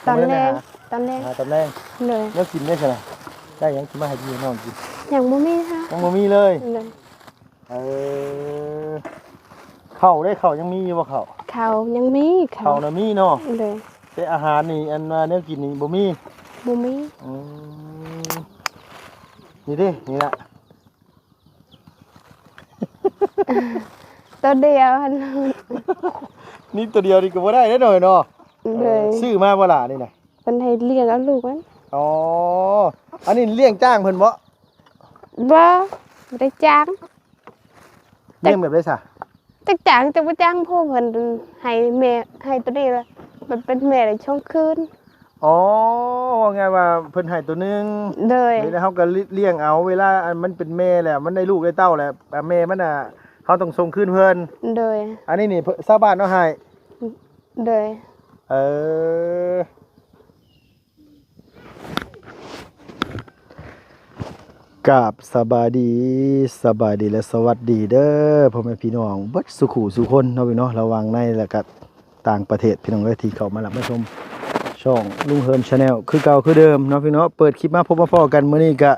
ຕອນແລງ ຍັງບໍ່ໄດ້ໄປຫາ ຕອນແລງ ຫາຕອນແລງ ໂດຍ ແນວກິນໄດ້ຊັ້ນນະ ໄດ້ຫຍັງຊິມາໃຫ້ພີ່ໃຫ້ນ້ອງກິນ? ຍັງບໍ່ມີຮະ ຍັງບໍ່ມີເລີຍ ໂດຍ ເອີ ເຂົ້າເດ້ ເຂົ້າຍັງມີຢູ່ບໍ່ເຂົ້າ? ເຂົ້າຍັງມີ ເຂົ້າ ເຂົ້ານະມີເນາະ ໂດຍ ແຕ່ອາຫານນີ້ ອັນວ່າແນວກິນນີ້ບໍ່ມີ ບໍ່ມີ ອືມ ນີ້ເດ້ ນີ້ລະ ໂຕດຽວຫັ້ນ ນີ້ໂຕດຽວນີ້ກໍບໍ່ໄດ້ເດ້ນ້ອຍເນາະ ໂດຍ ເອີ ຊື້ມາບໍ່ລະນີ້ນະ? ເພິ່ນໃຫ້ລ້ຽງເອົາລູກມັນ ອໍ ອັນນີ້ລ້ຽງຈ້າງເພິ່ນບໍ່? ບໍ່ ບໍ່ໄດ້ຈ້າງ ລ້ຽງແບບໃດຊະ? ຈັກຈ້າງຈັກບໍ່ຈ້າງ ເພາະເພິ່ນໃຫ້ແມ່ ໃຫ້ໂຕນີ້ລະ ມັນເປັນແມ່ໄດ້ສອງຄືນ ອໍ ເວົ້າງ່າຍວ່າເພິ່ນໃຫ້ໂຕໜຶ່ງ ໂດຍ ແລ້ວເຮົາກໍລ້ຽງເອົາ ເວລາອັນມັນເປັນແມ່ແລ້ວ ມັນໄດ້ລູກໄດ້ເຕົ້າແລ້ວ ແມ່ມັນນະ ເຮົາຕ້ອງສົ່ງຄືນເພິ່ນ ໂດຍ ອັນນີ້ນີ້ຊາວບ້ານເອົາໃຫ້ ໂດຍ ເອີ ກາບສະບາຍດີ ສະບາຍດີ ແລະ ສະຫວັດດີເດີ ພໍ່ແມ່ພີ່ນ້ອງເບິດສູ່ຄູ່ສູ່ຄົນເນາະພີ່ເນາະ ລະຫວ່າງໃນ ແລະ ກະຕ່າງປະເທດ ພີ່ນ້ອງເອີຍ ທີ່ເຂົ້າມາຮັບມາຊົມຊ່ອງລຸງເຮີມ Channel ຄືເກົ່າຄືເດີມເນາະພີ່ເນາະ ເປີດຄລິບມາພົບມາພໍ້ກັນ ມື້ນີ້ກະ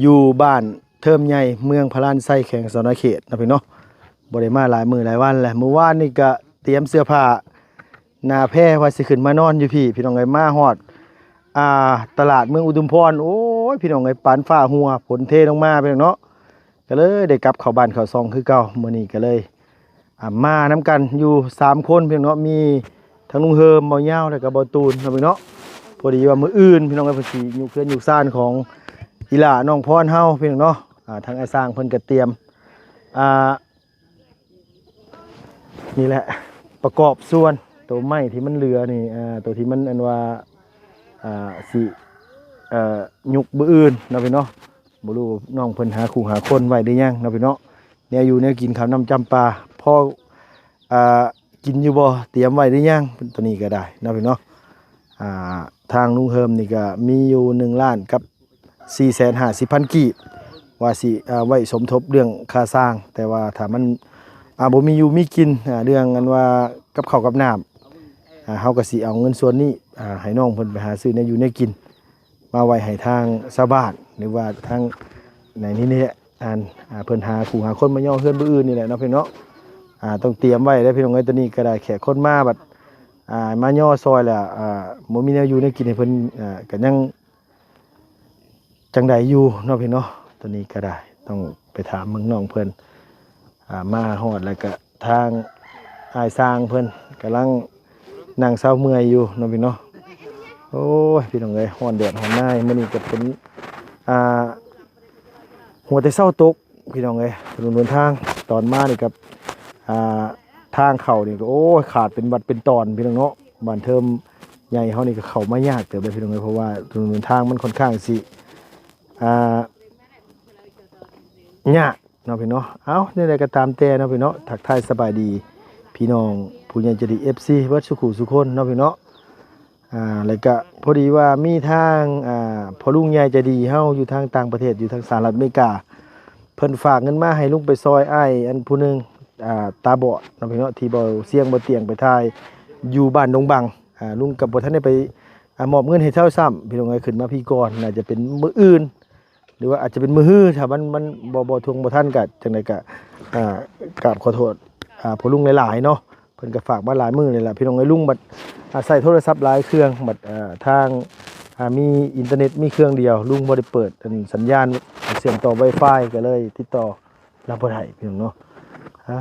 ຢູ່ບ້ານເທີມໃຫຍ່ ເມືອງພະລານໄຊ ແຂວງສະຫວັນນະເຂດເນາະພີ່ເນາະ ບໍ່ໄດ້ມາຫຼາຍມື້ຫຼາຍວັນແລ້ວ ມື້ວານນີ້ກະຕຽມເສື້ອຜ້າໜ້າແພວ່າຊິຂຶ້ນມານອນຢູ່ພີ້ ພີ່ນ້ອງເອີຍ ມາຮອດ ອ່າ ຕະຫຼາດເມືອງອຸທຸມພອນ ໂອ້ຍ ພີ່ນ້ອງເອີຍ ປານຟ້າຮົ່ວ ຝົນເທລົງມາ ພີ່ນ້ອງເນາະ ກະເລີຍໄດ້ກັບເຂົ້າບ້ານເຂົ້າຊ່ອງຄືເກົ່າ ມື້ນີ້ກະເລີຍ ອ່າ ມານຳກັນຢູ່ສາມຄົນພີ່ນ້ອງເນາະ ມີທັງລຸງເຮີມ ເບົາຍາວ ແລ້ວກໍເບົາຕູນເນາະພີ່ນ້ອງເນາະ ພໍດີວ່າມື້ອື່ນພີ່ນ້ອງເອີຍ ເພິ່ນຊິຍຸກເຮືອນຍຸກຊານຂອງອີ່ຫຼ້ານ້ອງພອນເຮົາພີ່ນ້ອງເນາະ ອ່າ ທາງອ້າຍຊ່າງເພິ່ນກໍຕຽມ ອ່າ ນີ້ແຫຼະ ປະກອບສ່ວນໂຕໄມ້ທີ່ມັນເຫຼືອນີ້ ອ່າ ໂຕທີ່ມັນອັນວ່າ ອ່າ ຊິ ເອີ ຍຸກມື້ອື່ນເນາະພີ່ນ້ອງເນາະ ບໍ່ຮູ້ນ້ອງເພິ່ນຫາຄູ່ຫາຄົນໄວ້ຫຼືຍັງເນາະພີ່ນ້ອງເນາະ ແນວຢູ່ແນວກິນ ເຂົ້ານ້ຳຈ້ຳປາ ພໍ ອ່າ ກິນຢູ່ບໍ່ ຕຽມໄວ້ຫຼືຍັງ ໂຕນີ້ກໍໄດ້ເນາະພີ່ນ້ອງເນາະ ອ່າ ທາງລຸງເຮີມນີ້ກໍມີຢູ່ໜຶ່ງລ້ານກັບສີ່ແສນຫ້າສິບພັນກີບ ວ່າຊິ ອ່າ ໄວ້ສົມທົບເລື່ອງຄ່າສ້າງ ແຕ່ວ່າຖ້າມັນ ອ່າ ບໍ່ມີຢູ່ມີກິນ ອ່າ ເລື່ອງອັນວ່າກັບເຂົ້າກັບນ້ຳ ອ່າ ເຮົາກໍຊິເອົາເງິນສ່ວນນີ້ ອ່າ ໃຫ້ນ້ອງເພິ່ນໄປຫາຊື້ແນວຢູ່ແນວກິນ ມາໄວ້ໃຫ້ທາງຊາວບ້ານ ຫຼືວ່າທາງໃນນີ້ແຫຼະ ອັນ ອ່າ ເພິ່ນຫາຄູ່ຫາຄົນມາຍໍເຮືອນມື້ອື່ນນີ້ແຫຼະເນາະພີ່ນ້ອງເນາະ ອ່າ ຕ້ອງຕຽມໄວ້ເດີພີ່ນ້ອງເອີຍ ໂຕນີ້ກໍໄດ້ ແຂກຄົນມາບັດ ອ່າ ມາຍໍຊ່ອຍແລ້ວ ອ່າ ບໍ່ມີແນວຢູ່ແນວກິນໃຫ້ເພິ່ນ ອ່າ ກໍຍັງຈັ່ງໃດຢູ່ເນາະພີ່ນ້ອງເນາະ ໂຕນີ້ກໍໄດ້ ຕ້ອງໄປຖາມເບິ່ງນ້ອງເພິ່ນ ອ່າ ມາຮອດແລ້ວກໍ ທາງອ້າຍຊ່າງເພິ່ນກຳລັງນັ່ງເຊົາເມື່ອຍຢູ່ເນາະພີ່ນ້ອງ ໂອ້ຍ ພີ່ນ້ອງເອີຍ ຮ້ອນແດດຮ້ອນນາຍ ມື້ນີ້ກໍເປັນ ອ່າ ຫົວແຕ່ເຊົ້າຕົກ ພີ່ນ້ອງເອີຍ ຖະໜົນຫົນທາງ ຕອນມານີ້ກໍ ອ່າ ທາງເຂົ້ານີ້ກໍ ໂອ້ຍ ຂາດເປັນວັດເປັນຕອນ ພີ່ນ້ອງເນາະ ບ້ານເທີມໃຫຍ່ເຮົານີ້ກໍເຂົ້າມາຍາກເຕີບເລີຍ ພີ່ນ້ອງເອີຍ ເພາະວ່າຖະໜົນຫົນທາງມັນຂ້ອນຂ້າງຊິ ອ່າ ຍາກ ເນາະພີ່ເນາະ ເອົ້າ ແນວໃດກໍຕາມແຕ່ເນາະພີ່ເນາະ ທັກທາຍສະບາຍດີພີ່ນ້ອງຜູ້ໃຫຍ່ໃຈດີ ເອັຟຊີ ເບິດສູ່ຄູ່ສູ່ຄົນເນາະພີ່ເນາະ ອ່າ ແລ້ວກະພໍດີວ່າມີທາງ ອ່າ ພໍ່ລຸງໃຫຍ່ໃຈດີເຮົາຢູ່ທາງຕ່າງປະເທດ ຢູ່ທາງສະຫະລັດອາເມລິກາ ເພິ່ນຝາກເງິນມາໃຫ້ລຸງໄປຊ່ອຍອ້າຍອັນຜູ້ໜຶ່ງ ອ່າ ຕາບອດເນາະພີ່ເນາະ ທີ່ເບົາຊຽງເບົາຕຽງໄປຖ່າຍຢູ່ບ້ານດົງບັງ ອ່າ ລຸງກໍບໍ່ທັນໄດ້ໄປ ອ່າ ມອບເງິນໃຫ້ເຈົ້າຊ້ຳ ພີ່ນ້ອງເອີຍ ຂຶ້ນມາພີ້ກ່ອນ ໜ້າຈະເປັນມື້ອື່ນ ຫຼືວ່າອາດຈະເປັນມື້ຮື ຖ້າມັນ ມັນບໍ່ ບໍ່ທວງບໍ່ທັນກະຈັ່ງໃດກະ ອ່າ ກາບຂໍໂທດ ອ່າ ພໍ່ລຸງຫຼາຍໆເນາະ ເພິ່ນກະຝາກມາຫຼາຍມື້ແລ້ວລະ ພີ່ນ້ອງເອີຍ ລຸງບັດ ອາ ໃຊ້ໂທລະສັບຫຼາຍເຄື່ອງ ບັດ ອ່າ ທາງ ອ່າ ມີອິນເຕີເນັດມີເຄື່ອງດຽວ ລຸງບໍ່ໄດ້ເປີດ ອັນ ສັນຍານເຊື່ອມຕໍ່ໄວຟາຍ ກະເລີຍຕິດຕໍ່ ລະບໍ່ໄດ້ພີ່ນ້ອງເນາະ ອ່າ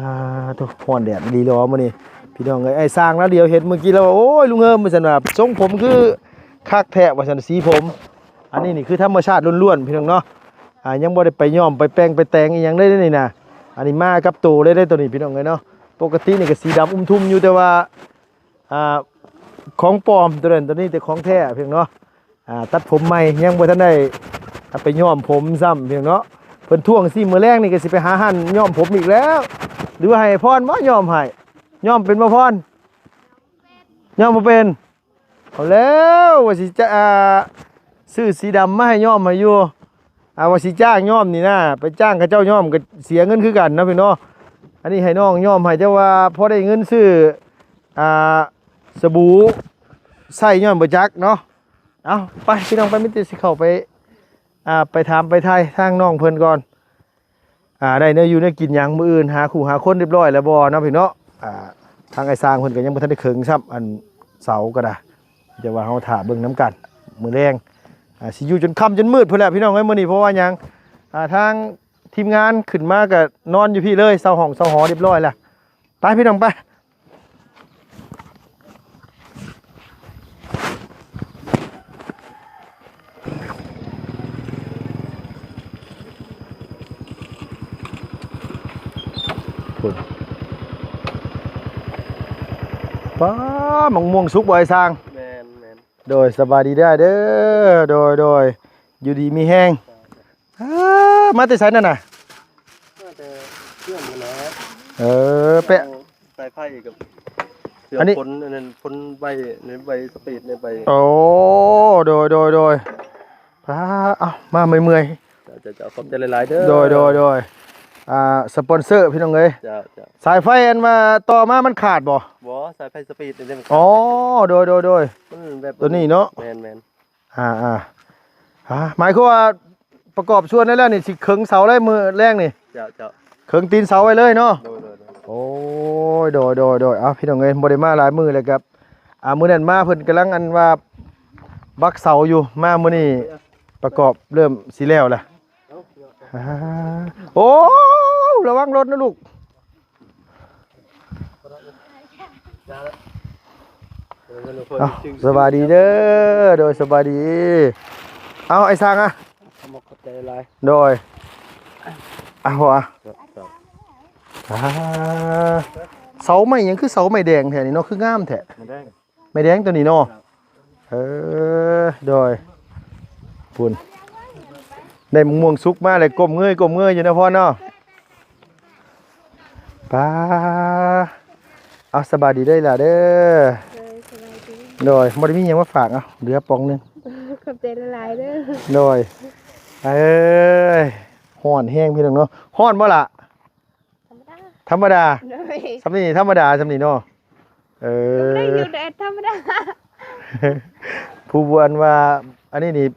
ໂທ້ ຮ້ອນແດດອີ່ຫຼີເນາະມື້ນີ້ ພີ່ນ້ອງເອີຍ ອ້າຍຊ່າງລາວດຽວເຫັນມື້ກີ້ລາວວ່າ ໂອ້ຍ ລຸງເຮີມ ວ່າຊັ້ນວ່າ ຊົງຜົມຄືຄັກແທ້ ວ່າຊັ້ນ ສີຜົມ ອັນນີ້ນີ້ຄືທຳມະຊາດລ້ວນໆ ພີ່ນ້ອງເນາະ ອ່າ ຍັງບໍ່ໄດ້ໄປຍ້ອມໄປແປງໄປແຕ່ງອີ່ຫຍັງເລີຍນີ້ນະ ອັນນີ້ມາກັບໂຕເລີຍເດ້ໂຕນີ້ ພີ່ນ້ອງເອີຍເນາະ ປົກກະຕິນີ້ກະສີດຳອຸ່ມທຸ່ມຢູ່ ແຕ່ວ່າ ອ່າ ຂອງປອມ ໂຕນັ້ນ ໂຕນີ້ແຕ່ຂອງແທ້ ພີ່ນ້ອງເນາະ ອ່າ ຕັດຜົມໃໝ່ ຍັງບໍ່ທັນໄດ້ເອົາໄປຍ້ອມຜົມຊ້ຳ ພີ່ນ້ອງເນາະ ເພິ່ນທວງຊີ້ ມື້ແລງນີ້ກໍຊິໄປຫາຮ້ານຍ້ອມຜົມອີກແລ້ວ ຫຼືວ່າໃຫ້ພອນບໍ່ຍ້ອມໃຫ້ ຍ້ອມເປັນບໍ່ພອນ? ຍ້ອມບໍ່ເປັນ ເອົາແລ້ວ ວ່າຊິຈະ ອ່າ ຊື້ສີດຳມາໃຫ້ຍ້ອມໃຫ້ຢູ່ ອ່າ ວ່າຊິຈ້າງຍ້ອມນີ້ນະ ໄປຈ້າງເຂົາເຈົ້າຍ້ອມກໍເສຍເງິນຄືກັນເນາະ ພີ່ນ້ອງເນາະ ອັນນີ້ໃຫ້ນ້ອງຍ້ອມໃຫ້ ແຕ່ວ່າພໍໄດ້ເງິນຊື້ ອ່າ ສະບູ ໃຊ້ຍ້ອນບໍ່ຈັກເນາະ. ເອົາ ໄປພີ່ນ້ອງ ໄປ ມີແຕ່ຊິເຂົ້າໄປ ອ່າ ໄປຖາມໄປໄຖ່ທາງນ້ອງເພິ່ນກ່ອນ ອ່າ ໄດ້ແນວຢູ່ແນວກິນຫຍັງ ມື້ອື່ນຫາຄູ່ຫາຄົນຮຽບຮ້ອຍແລ້ວບໍ່ເນາະພີ່ເນາະ. ອ່າ ທາງອ້າຍຊ່າງເພິ່ນກໍຍັງບໍ່ທັນໄດ້ເຄິ່ງຊ້ຳ ອັນເສົາກໍໄດ້ ແຕ່ວ່າເຮົາຖ້າເບິ່ງນຳກັນ ມື້ແລງ ອ່າ ຊິຢູ່ຈົນຄ່ຳຈົນມືດພຸ້ນແຫຼະພີ່ນ້ອງເອີຍ ມື້ນີ້. ເພາະວ່າຫຍັງ ອ່າ ທາງທີມງານຂຶ້ນມາກໍນອນຢູ່ພີ້ເລີຍ ເຊົ່າຫ້ອງເຊົ່າຫໍຮຽບຮ້ອຍແລ້ວ. ໄປພີ່ນ້ອງໄປ. ພຸ້ນ ປ້າ ໝາກມ່ວງສຸກບໍ່ອ້າຍຊ່າງ? ແມ່ນໆ. ໂດຍ ສະບາຍດີເດີ ເດີ ໂດຍ ໂດຍ ຢູ່ດີມີແຮງ. ເອີ ມາແຕ່ໃສນັ້ນນະ? ມາແຕ່ເພື່ອນຫັ້ນແຫຼະ. ເອີ ແປະ ເອົາສາຍໄຟກັບເຄື່ອງ ອັນນີ້ ພົນ ອັນນັ້ນ ພົນໄວ ໃນໄວສະປີດໃນໄວ. ໂອ້ ໂດຍ ໂດຍ ໂດຍ ປ້າ ເອົາ ມາເມື່ອຍໆ. ເຈົ້າ ເຈົ້າ ຂອບໃຈຫຼາຍໆເດີ. ໂດຍ ໂດຍ ໂດຍ ອ່າ ສະປອນເຊີພີ່ນ້ອງເອີຍ. ເຈົ້າ ເຈົ້າ. ສາຍໄຟອັນວ່າຕໍ່ມາມັນຂາດບໍ່? ບໍ່ ສາຍໄຟສະປີດນີ້ມັນຂາດ. ອໍ ໂດຍ ໂດຍ ໂດຍ ມັນແບບ ຕົວນີ້ເນາະ. ແມ່ນໆ. ອ່າໆ ອ່າ ໝາຍຄວາມວ່າປະກອບສ່ວນໄດ້ແລ້ວນີ້ ຊິເຄິ່ງເສົາໄດ້ມື້ແລງນີ້. ເຈົ້າ ເຈົ້າ. ເຄິ່ງຕີນເສົາໄວ້ເລີຍເນາະ. ໂດຍ ໂດຍ ໂດຍ. ໂອ້ຍ ໂດຍ ໂດຍ ໂດຍ. ເອົ້າ ພີ່ນ້ອງເອີຍ ບໍ່ໄດ້ມາຫຼາຍມື້ແລ້ວ ກັບ ອ່າ ມື້ນັ້ນມາເພິ່ນກຳລັງ ອັນວ່າ ບັກເສົາຢູ່ ມາມື້ນີ້ປະກອບເລີ່ມຊິແລ້ວລະ. ອ່າ ໂອ້ ລະວັງລົດນະລູກ. ເອົ້າ ສະບາຍດີເດີ ໂດຍ ສະບາຍດີ. ເອົາ ອ້າຍຊ່າງອະ ຂອບໃຈຫຼາຍ. ໂດຍ ເອົາ ເອົາ ອ່າ ເສົາໄມ້ຫຍັງຄືເສົາໄມ້ແດງແທ້ນີ້ເນາະ ຄືງາມແທ້ ໄມ້ແດງ ໄມ້ແດງຕົວນີ້ເນາະ. ເອີ ໂດຍ ພຸ້ນ ໄດ້ໝາກມ່ວງສຸກມາແລ້ວ ກົ້ມເງີຍ ກົ້ມເງີຍຢູ່ນະພອນເນາະ. ປ້າ ເອົາ ສະບາຍດີເດີຫຼ້າເດີ. ໂດຍ ສະບາຍດີ. ໂດຍ ບໍ່ໄດ້ມີຫຍັງມາຝາກ ເອົາ ເຫຼືອປ່ອງໜຶ່ງ. ຂອບໃຈຫຼາຍໆເດີ. ໂດຍ ເອີຍ ຮ້ອນແຮງພີ່ນ້ອງເນາະ. ຮ້ອນບໍ່ລະ? ທຳມະດາ ທຳມະດາ. ໂດຍ ສ່ຳນີ້ທຳມະດາ ສ່ຳນີ້ເນາະ. ເອີ ກໍໄດ້ຢູ່ແດດທຳມະດາ. ຜູ້ບ່ວນວ່າ ອັນນີ້ນີ້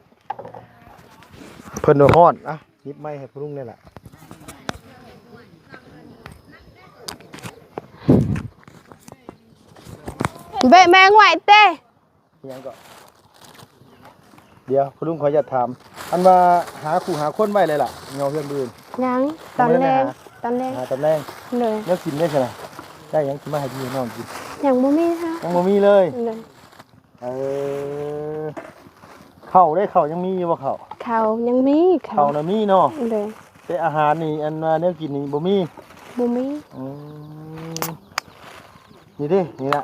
ເພິ່ນວ່າຮ້ອນ. ອ່ະ ຫຍິບໄມໃຫ້ພໍ່ລຸງແດ່ລະ. ເບະແມງໄວ້ເຕ. ອີຫຍັງເກາະ? ດຽວ ພໍ່ລຸງ ຂໍອະນຸຍາດຖາມ ອັນວ່າຫາຄູ່ຫາຄົນໄວ້ແລ້ວລະ ຍໍເຮືອນມື້ອື່ນ? ຍັງ ຕອນແລງ ຕອນແລງ ຫາຕອນແລງ. ໂດຍ ແນວກິນໄດ້ຊັ້ນນະ? ໄດ້ຫຍັງຊິມາໃຫ້ພີ່ໃຫ້ນ້ອງກິນ? ຍັງບໍ່ມີຮະ ຍັງບໍ່ມີເລີຍ. ໂດຍ ເອີ ເຂົ້າເດ້ ເຂົ້າຍັງມີຢູ່ບໍ່ເຂົ້າ? ເຂົ້າຍັງມີ ເຂົ້າ ເຂົ້ານະມີເນາະ. ໂດຍ ແຕ່ອາຫານນີ້ ອັນວ່າແນວກິນນີ້ບໍ່ມີ? ບໍ່ມີ. ອືມ ນີ້ເດ້ ນີ້ລະ.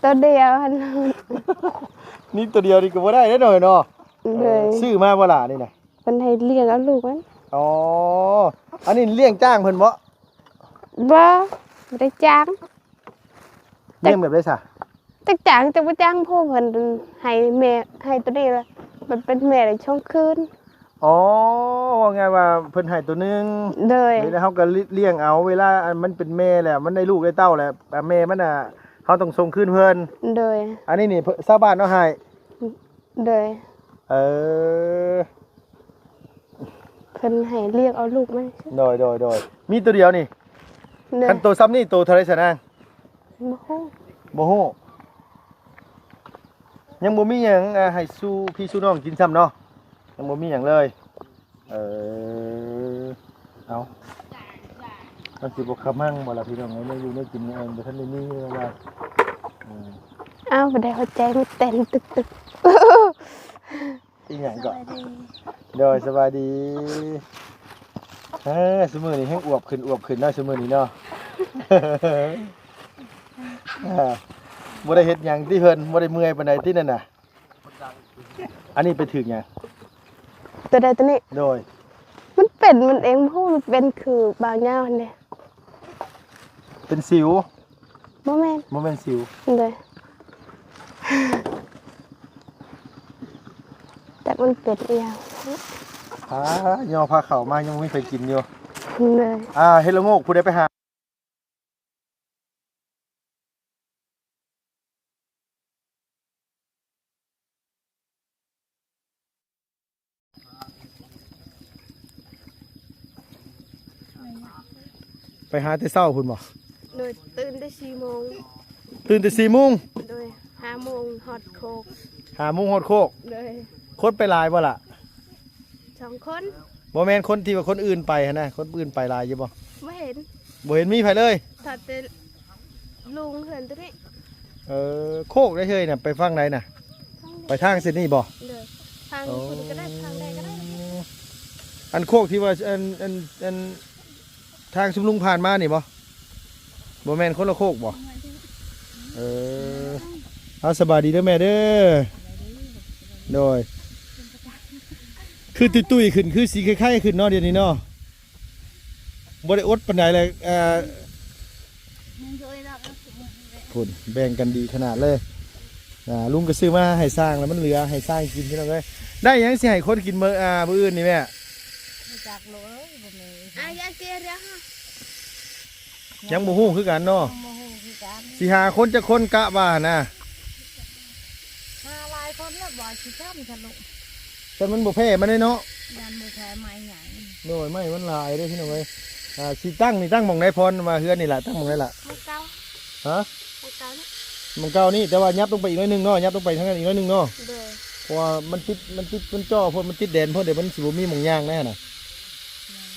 ໂຕດຽວຫັ້ນ ນີ້ໂຕດຽວນີ້ກໍບໍ່ໄດ້ເດ້ນ້ອຍເນາະ. ໂດຍ ເອີ ຊື້ມາບໍ່ຫຼ້ານີ້ນະ? ເພິ່ນໃຫ້ລ້ຽງເອົາລູກມັນ. ອໍ ອັນນີ້ລ້ຽງຈ້າງເພິ່ນບໍ່? ບໍ່ ບໍ່ໄດ້ຈ້າງ. ລ້ຽງແບບໃດຊະ? ຈັກຈ້າງຈັກບໍ່ຈ້າງ ເພາະເພິ່ນໃຫ້ແມ່ ໃຫ້ໂຕນີ້ລະ ມັນເປັນແມ່ໄດ້ສອງຄືນ. ອໍ ເວົ້າງ່າຍວ່າເພິ່ນໃຫ້ໂຕໜຶ່ງ. ໂດຍ ແລ້ວເຮົາກໍລ້ຽງເອົາ ເວລາອັນມັນເປັນແມ່ແລ້ວ ມັນໄດ້ລູກໄດ້ເຕົ້າແລ້ວ ແມ່ມັນນະ ເຮົາຕ້ອງສົ່ງຄືນເພິ່ນ. ໂດຍ ອັນນີ້ນີ້ ເພິ່ນ ຊາວບ້ານເອົາໃຫ້. ໂດຍ ເອີ ເພິ່ນໃຫ້ລ້ຽງເອົາລູກມັນ. ໂດຍ ໂດຍ ໂດຍ ມີໂຕດຽວນີ້. ໂດຍ ຄັນໂຕຊ່ຳນີ້ໂຕເທົ່າໃດຊະນາງ? ບໍ່ຮູ້ ບໍ່ຮູ້. ຍັງບໍ່ມີຫຍັງ ອ່າ ໃຫ້ສູ່ພີ່ສູ່ນ້ອງກິນຊ້ຳເນາະ? ຍັງບໍ່ມີຫຍັງເລີຍ. ເອີ ເອົາ ມັນຊິບໍ່ຂະມັງບໍ່ລະພີ່ນ້ອງເອີຍ? ແນວຢູ່ແນວກິນແນວບໍ່ທັນໄດ້ມີວ່າ. ເອີ ເອົາ ບໍ່ໄດ້ ຫົວໃຈມັນເຕັ້ນຕຶກໆ. ອີຫຍັງເກາະ? ສະບາຍດີ ໂດຍ ສະບາຍດີ. ເອີ ຊຸມື້ນີ້ແຮ່ງອວບຂຶ້ນ ອວບຂຶ້ນເນາະ ຊຸມື້ນີ້ເນາະ. ອ່າ ບໍ່ໄດ້ເຮັດຫຍັງຕິເພິ່ນ? ບໍ່ໄດ້ເມື່ອຍປານໃດຕິນັ້ນນະ? ອັນນີ້ໄປຖືກຫຍັງ? ຕົວໃດຕົວນີ້? ໂດຍ ມັນເປັນມັນເອງ ບໍ່ຮູ້ມັນເປັນຄືບາງຢ່າງຫັ້ນເດ. ເປັນສິວ? ບໍ່ແມ່ນ ບໍ່ແມ່ນສິວ. ໂດຍ ຈັກມັນເປັນອີ່ຫຍັງ. ອ່າ ຍໍພາເຂົ້າມາຍັງບໍ່ມີໃຜກິນຢູ່. ໂດຍ ອ່າ ເຫັດລະໂງກຜູ້ໃດໄປຫາ? ໄປຫາແຕ່ເຊົ້າພຸ້ນບໍ່? ໂດຍ ຕື່ນແຕ່ສີ່ໂມງ ຕື່ນແຕ່ສີ່ໂມງ ໂດຍ ຫ້າໂມງຮອດໂຄກ ຫ້າໂມງຮອດໂຄກ ໂດຍ ຄົນໄປຫຼາຍບໍ່ລະ? ສອງຄົນ ບໍ່ແມ່ນ ຄົນທີ່ວ່າຄົນອື່ນໄປຫັ້ນນະ ຄົນອື່ນໄປຫຼາຍຢູ່ບໍ່? ບໍ່ເຫັນ ບໍ່ເຫັນມີໃຜເລີຍ ຖ້າແຕ່ລຸງເຮືອນໂຕນີ້ ເອີ ໂຄກໃດເຮີ້ຍນະ ໄປຝັ່ງໃດນະ? ໄປທາງເສັ້ນນີ້ບໍ່? ໂດຍ ທາງພຸ້ນກໍໄດ້ ທາງໃດກໍໄດ້ ອັນໂຄກທີ່ວ່າ ອັນ ອັນ ອັນ ທາງຊຸມລຸງຜ່ານມານີ້ບໍ່? ບໍ່ແມ່ນ ຄົນລະໂຄກບໍ່? ເອີ ເອົາ ສະບາຍດີເດີແມ່ເດີ ໂດຍ ຄືຕຸ້ຍໆຂຶ້ນ ຄືຊິໄຄໆຂຶ້ນເນາະ ດຽວນີ້ເນາະ ບໍ່ໄດ້ອົດປານໃດແຫຼະ ອ່າ ພຸ້ນ ແບ່ງກັນດີຂະໜາດເລີຍ ອ່າ ລຸງກໍຊື້ມາໃຫ້ຊ້າງ ແລ້ວມັນເຫຼືອໃຫ້ຊ້າງກິນ ພີ່ນ້ອງເອີຍ ໄດ້ຫຍັງຊິໃຫ້ຄົນກິນມື້ ອ່າ ມື້ອື່ນນີ້ແມ່? ບໍ່ຈັກລູກເອີຍ ບໍ່ມີ ອາ ຢາເກເຣຍ ຍັງບໍ່ຮູ້ຄືກັນເນາະ ຍັງບໍ່ຮູ້ຄືກັນ ຊິຫາຄົນຈັກຄົນກະວ່າຫັ້ນນະ ຫາຫຼາຍຄົນແລ້ວບໍ່ຊິຊ້ຳຊັ້ນລູກ ຊັ້ນມັນບໍ່ແຜ່ມາເດ້ເນາະ ຢ້ານບໍ່ແຜ່ໄມ້ຫຍັງ ໂດຍ ໄມ້ມັນຫຼາຍເດ້ພີ່ນ້ອງເອີຍ ອ່າ ຊິຕັ້ງນີ້ຕັ້ງໝ່ອງໃດພອນ ວ່າເຮືອນນີ້ລະ ຕັ້ງໝ່ອງໃດລະ? ໝ່ອງເກົ່າ ຮະ? ໝ່ອງເກົ່ານີ້ ໝ່ອງເກົ່ານີ້ ແຕ່ວ່າຫຍັບລົງໄປອີກໜ້ອຍໜຶ່ງເນາະ ຫຍັບລົງໄປທາງນັ້ນອີກໜ້ອຍໜຶ່ງເນາະ ໂດຍ ເພາະວ່າມັນຕິດ ມັນຕິດ ມັນຈໍ້ໂພດ ມັນຕິດແດນໂພດ ດຽວມັນຊິບໍ່ມີໝ່ອງຍ່າງແນ່ນະ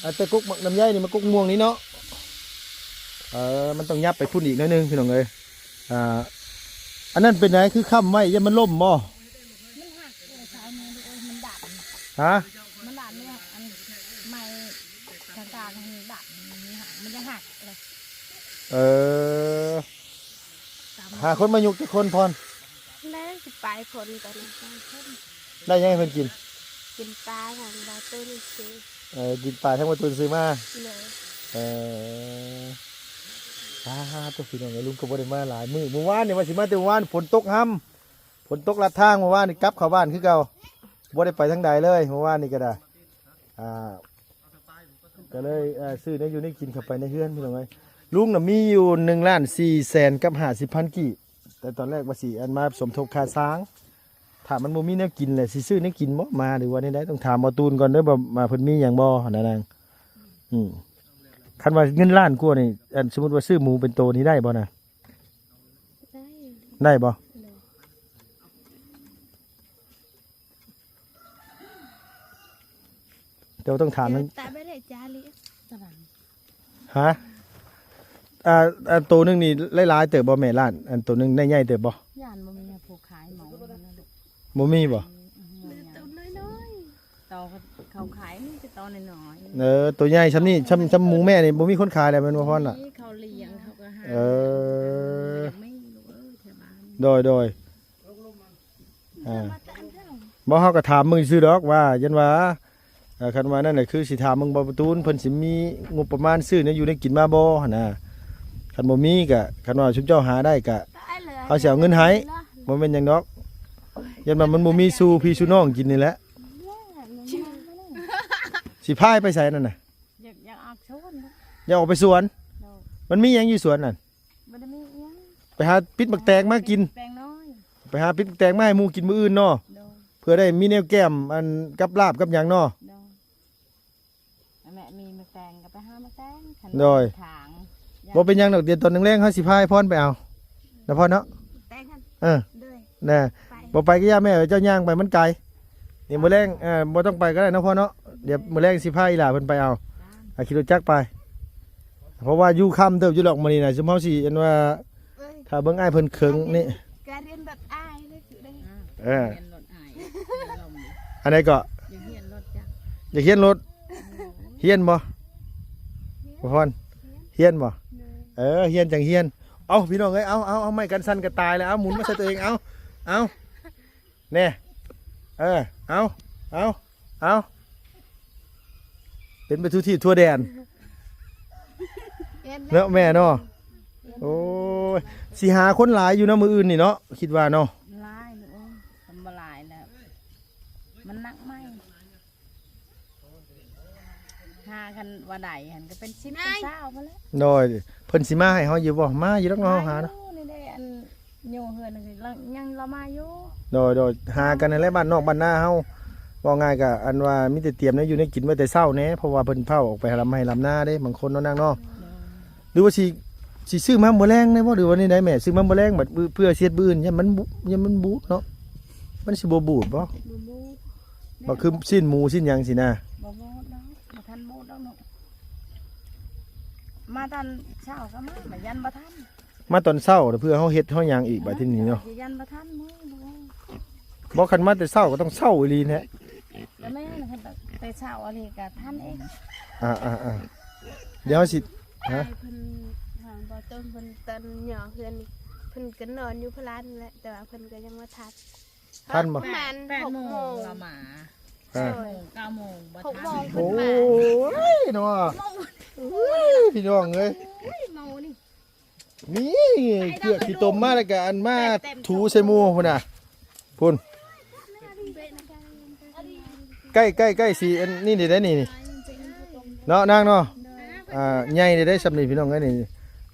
ອາ ແຕ່ກົກໝາກລຳໄຍນີ້ ມັນກົກມ່ວງນີ້ເນາະ ເອີ ມັນຕ້ອງຫຍັບໄປພຸ້ນອີກໜ້ອຍໜຶ່ງ ພີ່ນ້ອງເອີຍ ອ່າ ອັນນັ້ນເປັນໃດ ຄືຄ້ຳໄວ້ ຢ້ານມັນລົ້ມບໍ່? ມັນຫັກເລີຍ ສາຍມືລູກເອີຍ ມັນດັບ ຮະ? ມັນດັບ ມັນ ອັນ ໄມ້ທາງກາງມັນດັບ ມັນຫັກ ມັນຈະຫັກເລີຍ ເອີ ຫາຄົນມາຍົກຈັກຄົນພອນ? ໄດ້ສິບປາຍຄົນຕອນນີ້ ໄດ້ຫຍັງໃຫ້ເພິ່ນກິນ? ກິນປາທາງບ່າວຕຸນຊື້ ເອີ ກິນປາທາງບ່າວຕຸນຊື້ມາ ໂດຍ ເອີ ອ່າ ໂຕ ພີ່ນ້ອງເອີຍ ລຸງກໍບໍ່ໄດ້ມາຫຼາຍມື້ ມື້ວານນີ້ວ່າຊິມາແຕ່ມື້ວານ ຝົນຕົກຮຳ ຝົນຕົກລັດທາງ ມື້ວານນີ້ກັບເຂົ້າບ້ານຄືເກົ່າ ບໍ່ໄດ້ໄປທາງໃດເລີຍ ມື້ວານນີ້ກໍໄດ້ ອ່າ ກໍເລີຍ ເອີ ຊື້ແນວຢູ່ແນວກິນເຂົ້າໄປໃນເຮືອນ ພີ່ນ້ອງເອີຍ ລຸງນະມີຢູ່ໜຶ່ງລ້ານສີ່ແສນກັບຫ້າສິບພັນກີບ ແຕ່ຕອນແລກວ່າຊິ ອັນ ມາສົມທົບຄ່າຊ້າງ ຖ້າມັນບໍ່ມີແນວກິນແຫຼະ ຊິຊື້ແນວກິນບໍ່ມາ ຫຼືວ່າແນວໃດ ຕ້ອງຖາມບ່າວຕູນກ່ອນເດີ ວ່າເພິ່ນມີຫຍັງບໍ່ຫັ້ນນະນາງ ອືມ ຄັນວ່າເງິນລ້ານກວ່ານີ້ ອັນ ສົມມຸດວ່າຊື້ໝູເປັນໂຕນີ້ໄດ້ບໍ່ນະ? ໄດ້ ໄດ້ບໍ່? ໂດຍ ແຕ່ວ່າຕ້ອງຖາມນຳ ແຕ່ບໍ່ໄດ້ຈ່າຍເລີຍ ຕາບັງ ຮະ? ອ່າ ອັນໂຕໜຶ່ງນີ້ຫຼາຍໆເຕີບບໍ່ແມ່ລ້ານ? ອັນໂຕໜຶ່ງໄດ້ໃຫຍ່ເຕີບບໍ່? ຢ້ານບໍ່ມີຜູ້ຂາຍເໝົາ ບໍ່ມີບໍ່? ອືມ ໂຕນ້ອຍໆ ໂຕເຂົາຂາຍມີແຕ່ໂຕນ້ອຍໆ ເອີ ໂຕໃຫຍ່ຊ່ຳນີ້ ຊ່ຳ ຊ່ຳໝູແມ່ນີ້ບໍ່ມີຄົນຂາຍແລ້ວແມ່ນບໍ່ພອນລະ? ມີເຂົາລ້ຽງ ເຂົາກໍຫາ ເອີ ໂດຍໆ ອ່າ ບໍ່ ເຮົາກໍຖາມເບິ່ງຊື່ໆດອກວ່າ ຢ້ານວ່າ ເອີ ຄັນວ່ານັ້ນນະ ຄືຊິຖາມເບິ່ງບ່າວຕູນ ເພິ່ນຊິມີງົບປະມານຊື້ແນວຢູ່ແນວກິນມາບໍ່ຫັ້ນນະ ຄັນບໍ່ມີກະ ຄັນວ່າຊຸມເຈົ້າຫາໄດ້ກະ ເຮົາຊິເອົາເງິນໃຫ້. ບໍ່ແມ່ນຫຍັງດອກ ຢ້ານວ່າມັນບໍ່ມີສູ່ພີ່ສູ່ນ້ອງກິນນີ້ແຫຼະ ຊິພາໄປໃສນັ້ນນະ? ຢາກ ຢາກອອກສວນ ຢາກອອກໄປສວນ ໂດຍ ມັນມີຫຍັງຢູ່ສວນນັ້ນ? ບໍ່ໄດ້ມີຫຍັງ ໄປຫາປິດໝາກແຕງມາກິນ ແຕງນ້ອຍ ໄປຫາປິດໝາກແຕງມາໃຫ້ໝູ່ກິນມື້ອື່ນເນາະ ໂດຍ ເພື່ອໄດ້ມີແນວແກ້ມ ອັນ ກັບລາບກັບຫຍັງເນາະ ໂດຍ ແມ່ມີໝາກແຕງກໍໄປຫາໝາກແຕງ ໂດຍ ທາງ ບໍ່ເປັນຫຍັງດອກ ດຽວຕອນແລງໆເຮົາຊິພາອ້າຍພອນໄປເອົາ ນະພອນເນາະ ແຕງຫັ້ນ ເອີ ໂດຍ ນະ ໄປ ບໍ່ໄປກໍຢ່າແມ່ ເຈົ້າຍ່າງໄປມັນໄກ ນີ້ມື້ແລງ ເອີ ບໍ່ຕ້ອງໄປກໍໄດ້ເນາະພອນເນາະ ດຽວມື້ແລງຊິພາອີ່ຫຼ້າເພິ່ນໄປເອົາ ອ່າ ຂີ່ລົດຈັກໄປ ເພາະວ່າຢູ່ຄ່ຳເຕີບຢູ່ດອກມື້ນີ້ນະ ຊຸມເຮົາຊິອັນວ່າ ເອີຍ ຖ້າເບິ່ງອ້າຍເພິ່ນເຄິ່ງນີ້ ກາຮຽນລົດອ້າຍເລີຍ ເອີ ຮຽນລົດອ້າຍ ອັນໃດກໍ ຢາກຮຽນລົດຈັກ ຢາກຮຽນລົດ ຮຽນບໍ່ ບໍ່ພອນ ຮຽນບໍ່ ເອີ ຮຽນຈັ່ງຮຽນ ເອົ້າ ພີ່ນ້ອງເອີຍ ເອົາ ເອົາ ເອົາ ໄມ້ກັນສັ່ນກໍຕາຍແລ້ວ ເອົາ ໝູນມາໃສ່ຕົວເອງ ເອົາ ເອົາ ແນ່ ເອີ ເອົາ ເອົາ ເອົາ ເປັນໄປທົ່ວທີບທົ່ວແດນ ເນາະແມ່ເນາະ ໂອ້ຍ ຊິຫາຄົນຫຼາຍຢູ່ເນາະ ມື້ອື່ນນີ້ເນາະ ຄິດວ່າເນາະ ຫຼາຍ ໂອ້ຍ ມັນບໍ່ຫຼາຍແລ້ວ ມັນໜັກໄມ້ ຫາຄັນວ່າໄດ້ຫັ້ນກໍເປັນສິບເປັນຊາວພຸ້ນແຫຼະ ໂດຍ ເພິ່ນຊິມາໃຫ້ເຮົາຢູ່ບໍ່? ມາຢູ່ດອກເນາະ ເຮົາຫາເນາະ ມາຢູ່ນີ້ເດ້ ອັນ ຢູ່ເຮືອນຍັງລາວມາຢູ່ ໂດຍໆ ຫາກັນຫັ້ນແຫຼະ ບ້ານນອກບ້ານນາເຮົາ ເວົ້າງ່າຍກໍອັນວ່າມີແຕ່ຕຽມແນວຢູ່ແນວກິນໄວ້ແຕ່ເຊົ້າແດ່ ເພາະວ່າເພິ່ນເຝົ້າອອກໄປລຳໄຮ່ລຳນາເດ້ ບາງຄົນເນາະນາງເນາະ ໂດຍ ຫຼືວ່າຊິ ຊິຊື້ມາມື້ແລງໄດ້ບໍ່ ຫຼືວ່າແນວໃດແມ່? ຊື້ມາມື້ແລງ ບັດມື້ ເພື່ອຊິເຮັດມື້ອື່ນ ຢ້ານມັນບຸ ຢ້ານມັນບູດເນາະ. ມັນຊິບໍ່ບູດບໍ່? ບໍ່ບູດ. ບໍ່ຄືຊີ້ນໝູຊີ້ນຫຍັງຊີ້ນະ? ບໍ່ ບໍ່ດອກ ບໍ່ທັນບູດດອກລູກ. ມາຕອນເຊົ້າກໍມາ ຢ້ານບໍ່ທັນ. ມາຕອນເຊົ້າ ເພື່ອເຮົາເຮັດເຮົາຫຍັງອີກ ບາດທີນີ້ເນາະ. ຢ້ານບໍ່ທັນມື້ ບໍ່ ຄັນມາແຕ່ເຊົ້າກໍຕ້ອງເຊົ້າອີ່ຫຼີແຫຼະ. ກໍແມ່ນ ຄັນແຕ່ເຊົ້າອີ່ຫຼີກໍທັນເອງ. ອ່າໆໆ ດຽວເຮົາຊິ ຮະ? ອ້າຍເພິ່ນ ທາງບໍ່ຕົ້ນເພິ່ນ ຕອນຫຍໍ້ເຮືອນນີ້ ເພິ່ນກໍນອນຢູ່ພະລານນັ້ນແຫຼະ ແຕ່ວ່າເພິ່ນກໍຍັງບໍ່ທັນ. ທັນບໍ່? ປະມານ ແປດໂມງ ຫົກໂມງ ລະມາ ອ່າ ແປດໂມງ ເກົ້າໂມງ ບໍ່ທັນ ຫົກໂມງ ໂອ້ຍເນາະ. ໂອ້ຍ ພີ່ນ້ອງເອີຍ ໂອ້ຍ ເມົານີ້ ນີ້ເກືອກຂີ້ຕົມມາ ແລ້ວກໍອັນມາ ເຕັມໆ ຖູໃສ່ໝູ່ພຸ້ນນະ ພຸ້ນ. ໃກ້ ໃກ້ ໃກ້ຊິອັນນີ້ໄດ້ນີ້ ນີ້ເນາະນາງເນາະ. ອ່າ ໃຫຍ່ໄດ້ ໄດ້ຊ່ຳນີ້ພີ່ນ້ອງເອີຍ ນີ້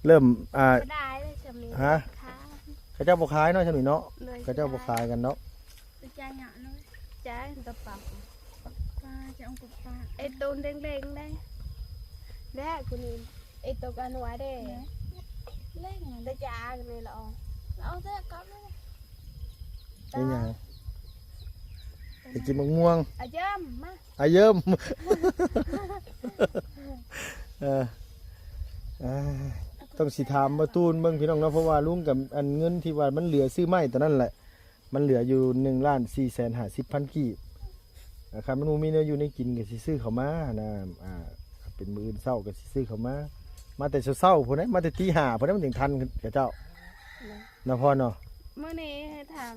ເລີ່ມ ອ່າ ບໍ່ໄດ້ເລີຍຊ່ຳນີ້ ຮະ? ເຂົາເຈົ້າບໍ່ຂາຍເນາະ ຊ່ຳນີ້ເນາະ. ໂດຍ ເຂົາເຈົ້າບໍ່ຂາຍກັນເນາະ. ຈະຈ່າຍຫຍັງເນາະ? ຈ່າຍແຕ່ປາກ ປາຈະເອົາກັບປາກ ໄອ້ໂຕແດງໆ ໄດ້ ແລະ ກູນີ້ ໄອ້ໂຕການົວເດ້ ແລະ ແລະ ແຕ່ຈາກນີ້ລະອອກ ເອົາແຕ່ກັບ ເປັນຫຍັງ? ໄປກິນໝາກມ່ວງ ອາເຢິມ ມາ ອາເຢິມ. ເອີ ອ່າ ຕ້ອງຊິຖາມບ່າວຕູນເບິ່ງພີ່ນ້ອງເນາະ ເພາະວ່າລຸງກັບອັນເງິນທີ່ວ່າມັນເຫຼືອຊື້ໄມ້ຕອນນັ້ນແຫຼະ ມັນເຫຼືອຢູ່ໜຶ່ງລ້ານສີ່ແສນຫ້າສິບພັນກີບ. ອ່າ ຄັນມັນບໍ່ມີແນວຢູ່ແນວກິນກໍຊິຊື້ເຂົ້າມານະ ອ່າ ເປັນມື້ອື່ນເຊົ້າກໍຊິຊື້ເຂົ້າມາ ມາແຕ່ເຊົ້າໆ ພຸ້ນນະ ມາແຕ່ຕີຫ້າ ພຸ້ນນະ ມັນຈຶ່ງທັນເຂົາເຈົ້າ ເນາະ ເນາະພໍ່ເນາະ. ມື້ນີ້ໃຫ້ທາງ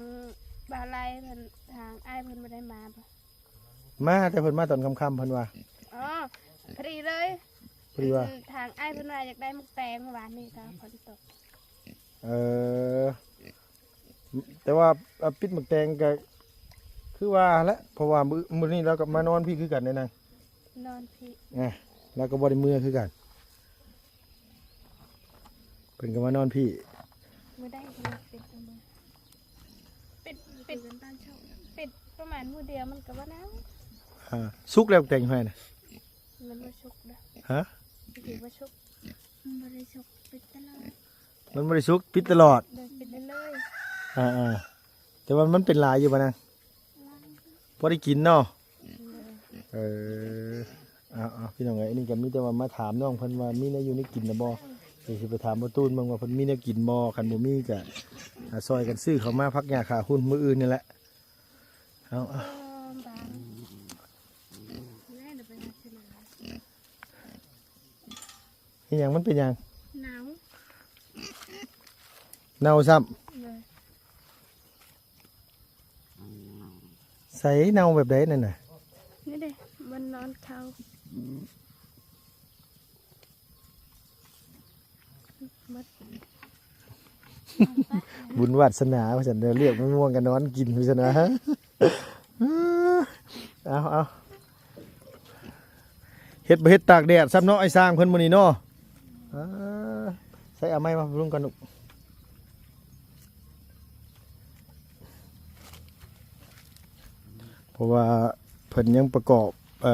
ບ່າວໄລເພິ່ນ ທາງອ້າຍເພິ່ນບໍ່ໄດ້ມາບໍ່? ມາ ແຕ່ເພິ່ນມາຕອນຄ່ຳໆ ເພິ່ນວ່າ. ອໍ ພໍດີເລີຍ ພໍດີວ່າ ທາງອ້າຍເພິ່ນວ່າຢາກໄດ້ໝາກແຕງ ມື້ວານນີ້ກໍຝົນຕົກ. ເອີ ແຕ່ວ່າ ເອີ ປິດໝາກແຕງກໍຄືວ່າແຫຼະ ເພາະວ່າມື້ ມື້ນີ້ລາວກໍມານອນພີ້ຄືກັນເດ້ນາງ ນອນພີ້ ອ່າ ລາວກໍບໍ່ໄດ້ເມືອຄືກັນ. ເພິ່ນກໍມານອນພີ້ ມື້ໃດເພິ່ນປິດ ປິດ ປິດ ປິດປະມານມື້ດຽວມັນກໍບໍ່ໜາວ. ອ່າ ສຸກແລ້ວແຕງໄຫ້ນະ? ມັນບໍ່ສຸກເດ້. ຮະ? ມັນບໍ່ສຸກ ມັນບໍ່ໄດ້ສຸກ ປິດຕະຫຼອດ ມັນບໍ່ໄດ້ສຸກ ປິດຕະຫຼອດ ໂດຍ ປິດໄດ້ເລີຍ. ອ່າໆ ແຕ່ວ່າມັນເປັນຫຼາຍຢູ່ບໍ່ນາງ? ພໍໄດ້ກິນເນາະ. ເອີ ເອົາໆ ພີ່ນ້ອງເອີຍ ອັນນີ້ກໍມີແຕ່ວ່າມາຖາມນ້ອງເພິ່ນວ່າມີແນວຢູ່ແນວກິນນະບໍ່ ຊິໄປຖາມພໍ່ຕູນເບິ່ງວ່າເພິ່ນມີແນວກິນບໍ່ ຄັນບໍ່ມີກໍ ອ່າ ຊ່ອຍກັນຊື້ເຂົ້າມາຜັກຫຍ້າຂາຫຸ່ນມື້ອື່ນນີ້ແຫຼະ. ເອົາໆ ເອີ ບາງ ແລ້ວໄປຫາຊື້ ອີຫຍັງ ມັນເປັນຫຍັງ? ໜາວ ເນົ່າຊ້ຳ. ໂດຍ ໃສ ເນົ່າແບບໃດນັ້ນນະ? ນີ້ເດ້ ມັນນອນເຂົ້າ ໝົດ ບຸນວາດສະໜາວ່າຊັ້ນ ເລືອກມະມ່ວງກໍນອນກິນວ່າຊັ້ນນະ. ເອົາໆ ເຮັດບໍ່ເຮັດຕາກແດດຊ້ຳເນາະ ໄອ້ຊ່າງເພິ່ນມື້ນີ້ເນາະ. ເອີ ໃສ່ເອົາໄມ້ມາລຸງກ່ອນລູກ ເພາະວ່າເພິ່ນຍັງປະກອບ ເອີ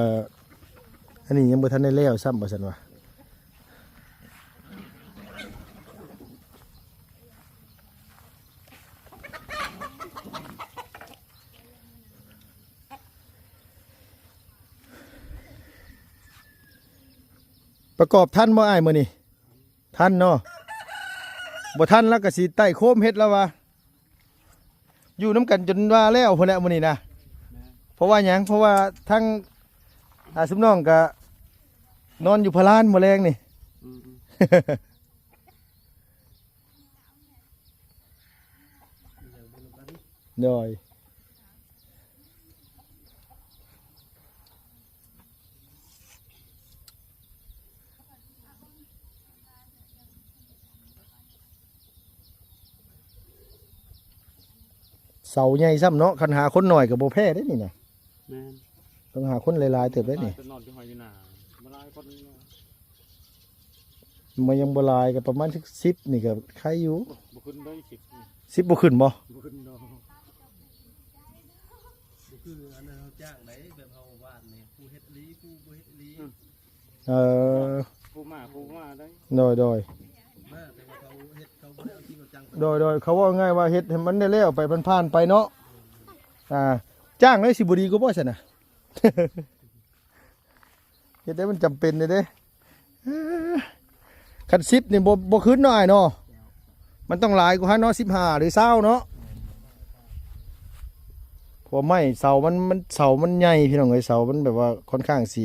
ອັນນີ້ຍັງບໍ່ທັນໄດ້ແລ້ວຊ້ຳວ່າຊັ້ນວ່າ. ປະກອບທັນບໍ່ອ້າຍມື້ນີ້? ທັນເນາະ. ບໍ່ທັນລາວກໍຊິໄຕ້ໂຄມເຮັດລາວວ່າ. ຢູ່ນຳກັນຈົນວ່າແລ້ວພຸ້ນແຫຼະມື້ນີ້ນະ. ແມ່ນ. ເພາະວ່າຫຍັງ? ເພາະວ່າທັງ ອ່າ ຊຸມນ້ອງກໍນອນຢູ່ພະລານມື້ແລງນີ້. ອືມໆ. ໂດຍ ເສົາໃຫຍ່ຊ້ຳເນາະ ຄັນຫາຄົນໜ້ອຍກໍບໍ່ແພ້ເດ້ນີ້ນະ. ແມ່ນ. ຕ້ອງຫາຄົນຫຼາຍໆເຕີບເດ້ນີ້. ຫຼາຍ ເພິ່ນນອນຢູ່ໄຮ່ຢູ່ນາ ບໍ່ຫຼາຍຄົນ. ມັນຍັງບໍ່ຫຼາຍ ກໍປະມານສັກສິບນີ້ກໍໄຄຢູ່. ບໍ່ຂຶ້ນເດ້ ສິບ ສິບບໍ່ຂຶ້ນບໍ່? ບໍ່ຂຶ້ນດອກ. ບໍ່ຄືອັນນັ້ນເຮົາຈ້າງໄດ໋ ແບບເຮົາຫວ່ານນີ້ ຜູ້ເຮັດອີ່ຫຼີ ຜູ້ບໍ່ເຮັດອີ່ຫຼີ. ອືມ. ເອີ. ຜູ້ ມາຜູ້ມາໄດ້ ໂດຍ ໂດຍ ມາ ແຕ່ວ່າເຂົາເຮັດ ເຂົາບໍ່ໄດ້ເອົາຈິງເອົາຈັງ ໂດຍ ໂດຍ ເຂົາເວົ້າງ່າຍວ່າເຮັດໃຫ້ມັນໄດ້ແລ້ວໄປ ມັນຜ່ານໄປເນາະ ອ່າ ຈ້າງເລີຍຊິບໍ່ດີກວ່າບໍ່ຊັ້ນນະ? ເຮັດໄດ້ ມັນຈຳເປັນເດ້ ເອີ ຄັນສິບນີ້ບໍ່ ບໍ່ຂຶ້ນເນາະອ້າຍເນາະ ມັນຕ້ອງຫຼາຍກວ່າຫັ້ນເນາະ ສິບຫ້າ ຫຼື ຊາວເນາະ ເພາະວ່າໄມ້ເສົາມັນ ມັນ ເສົາມັນໃຫຍ່ພີ່ນ້ອງເອີຍ ເສົາມັນແບບວ່າຄ່ອນຂ້າງຊິ